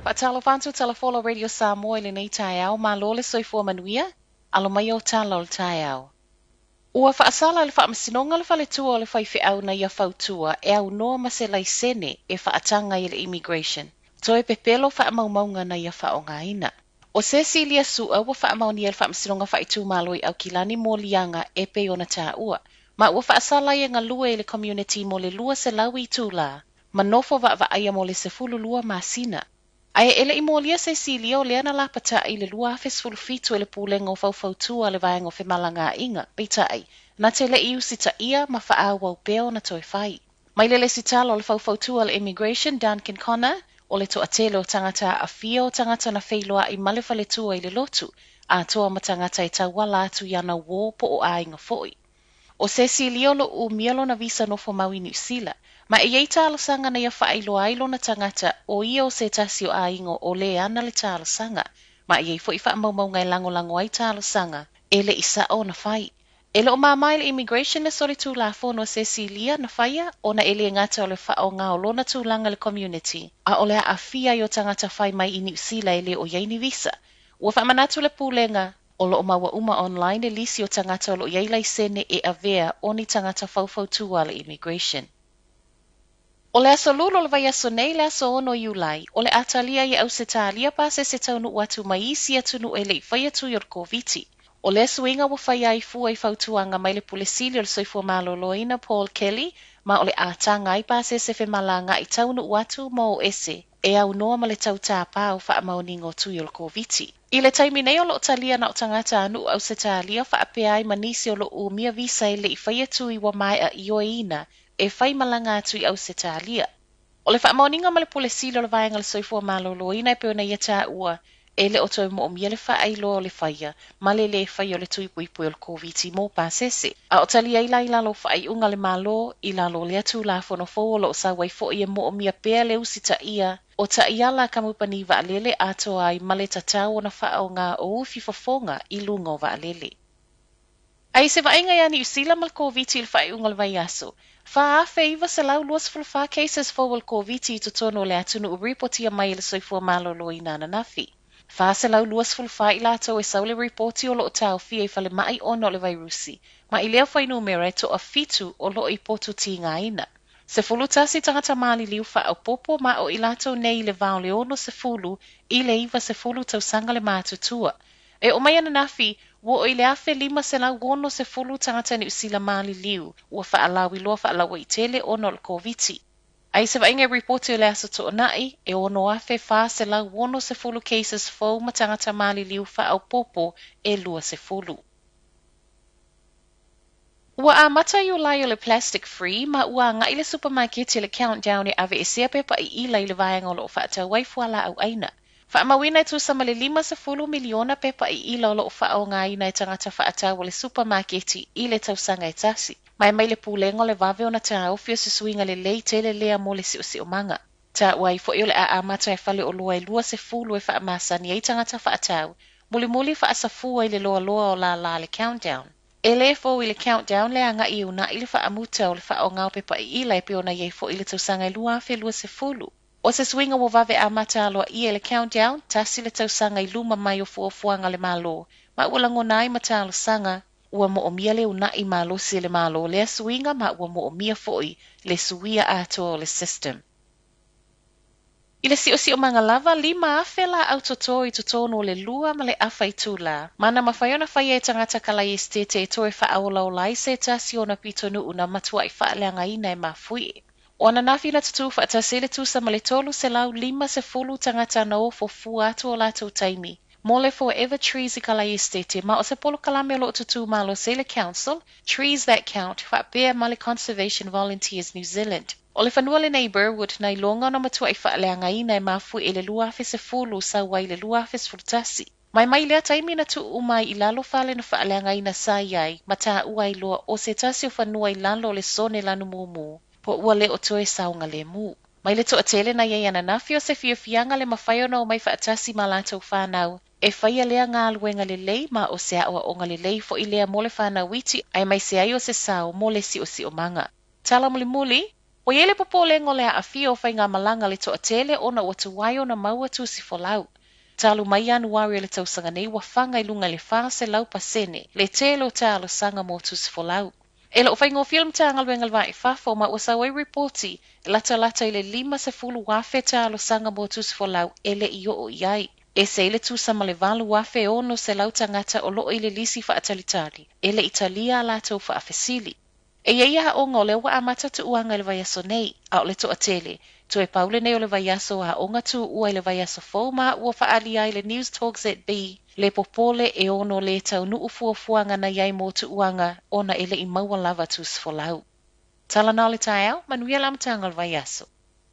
Faatalofa atu Talafola Radio Samoa i lenei taeao, malo le soifua manuia, alo mai o tala o le taeao. Ua faasala e le Faamasinoga le Faletua o le Faifeau na ia fautua e aunoa ma se laisene e faataga ai e le Immigration toe pepelo faamaumauga na ia faaaogaina. O Cecilia Su'a ua faamaonia e le Faamasinoga Faaitumalo i Aukilani moliaga e pei ona taua, ma ua faasala ai e galue i le community mo le 200 itulā ma nofo vaavaaia mo le 12 masina. Ae e le i molia Cecilia o lea na lapata'i i le 2017 e le Pulega o Faufautua a le Vaega o Femalagaaiga, peitai, na te le i usitaia ma faaauau pea ona toe fai. Mai le Lesitala o le Faufautua a le Immigration, Duncan Connor, o le toatele o tagata aafia o tagata na feiloai ma le faletua i le lotu, atoa ma tagata e tauala atu i ana uō po o aiga foi. O Cecilia o lo o umia lona visa nofo mau i Niu Sila, ma e i ai talosaga na ia faailoa ai lona tagata o ia o se tasi o aiga o lē ana le talosaga, ma e i ai foi faamaumauga e lagolago ai talosaga e le i sa'o ona fai. E le o māmā i le Immigration le solitulafono a Cecilia na faia ona e le gata o le faaaoga o lona tulaga i le community, a o le aafia ai o tagata fai mai i Niu Sila e le o i ai ni visa. Ua faamanatu le Pulega, o lo o maua uma online le lisi o tagata o lo o i ai laisene e avea o ni tagata faufautua a le Immigration. O le aso Lula o le vaiaso nei, le aso 6 Iulai, o le a talia ai e Ausetalia pasese taunuu atu mai isi atunuu e le i faia tui o le Koviti. O lea suiga ua faia ai fua i fautuaga mai le Pule Sili o le Soifua Maloloina Paul Kelly ma o le a taga ai pasese femalagaai taunuu atu ma o ese e aunoa ma le tau tāpā o faamaoniga o tui o le Koviti. I le taimi nei o lo o talia na o tagatanuu Ausetalia faapea ai ma nisi o lo o umia visa e le i faia tui ua maea ioeina e fai malaga atu i Ausetalia. O le faamaoniga ma le Pule Sili o le Vaega o le Soifua Maloloina e pei ona ia taua, e le o toe moomia le faailoa o le faia ma le lē faia o le tui puipui o le Koviti mo pasese. A o talia ai la i lalo o faaiuga a le Malo i lalo o lea Tulafono fou o lo o sau ai foi e moomia pea le usitaia o taiala a kamupani vaalele atoa ai ma le tatau ona faaaoga o ufi fofoga i luga o vaalele. A i se vaaiga ia Niu Sila ma le Koviti i le faaiuga o le vaiaso, 4,924 cases fou o le Koviti i totonu o le atunuu ripotia mai e le Soifua Maloloina ananafi. 424 i latou e sau le ripoti o lo o taofia i falemai ona o le vairusi, ma i lea fuainumera e toafitu o lo o i potu tigaina. 11 tagata maliliu faaopoopo ma o i latou nei i le va o le 60 i le 90 tausaga le matutua. E oo mai ananafi, ua oo i le 1,560 tagata Niu Sila maliliu ua faalauiloa faalauaitele ona o le Koviti. A i se vaaiga i ripoti o le Aso Toonai, e 6,460 cases fou ma tagata maliliu faaopoopo e 20. Ua amata Iulai o le Plastic Free ma ua agai le supamaketi le Countdown e aveesea pepa iʻila i le vaega o lo o faatau ai fualaau ʻaina. Faamauina e tusa ma le 50 miliona pepa iʻila o lo o faaaogaina e tagata faatau o le supamaketi i le tausaga e tasi. Ma e mai le pulega o le vave ona taofi o se suiga lelei tele lea mo le siosiomaga. Taua ai foi o le a amata e faleoloa e 20 e faamasani ai tagata faatau, mulimuli faasafua i le loaloa o lālā le Countdown. E le fou i le Countdown le agai e unaʻi le faamuta o le faaaoga o pepa iʻila e pei ona i ai foi i le tausaga e 2020. O se suiga ua vave amata aloaia i le Countdown, tasi le tausaga i luma mai o fuafuaga a le Malo, ma ua lagona ai ma talosaga, ua moomia le unaʻi malosi e le Malo lea suiga ma ua moomia foi le suia atoa o le system. I le siosiomaga lava, 5,000 laau toto i totonu o le lua ma le afa itulā, ma na mafai ona faia e tagata kalai esetete e toe faaolaola ai se tasi o ona pitonuu na matuai faaleagaina e mafuie. O ananafi na tutū faatasi ai le tusa ma le 350 tagata na ofo fua atu o latou taimi mo le Forever Trees i kalai esetete ma o se polokalame o lo o tutū malosi ai le Council, Trees That Count, faapea ma le Conservation Volunteers New Zealand. O le fanua lenei i Burwood na iloga ona matuai faaleagaina e mafuie i le 2010 sau ai i le 2011. Mai mai lea taimi na tuu uma ai i lalo fale na faaleagaina sa i ai ma taua ai loa o se tasi o fanua i lalo o le sone lanu mumu po ua le o toe saogalemu. Mai le toatele na i ai ananafi o se fiafiaga le mafai ona omai faatasi ma latou fanau e faia lea galuega lelei ma o se aoaoga lelei foi lea mo le fanau iti aemaise ai o se sao mo le siosiomaga. Tala mulimuli, Ua i ai le popolega o le aafia o faigamalaga a le toatele ona ua tuai ona maua tusi folau. Talu mai Ianuari o le tausaga nei ua faga i luga i le 400% le tele o talosaga mo tusi folau. E le o faigofie le Matagaluega o le Va i Fafo ma ua sau ai ripoti e latalata i le 50,000 talosaga mo tusi folau e le i oo i ai. Ese ai le tusa ma le 8,600 tagata o lo o i le lisi faatalitali e le i talia a latou faafesili. E i ai aoga o lea ua amata tuuaga i le vaiaso nei, a o le toatele, toe pau lenei o le vaiaso o aoga tuua i le vaiaso fou ma ua faaalia ai le News Talk ZB le popole e ono le taunuu fuafuaga na i ai mo tuuaga ona e le i maua lava tusi folau. Tala na o le taeao, manuia le amataga o le vaiaso.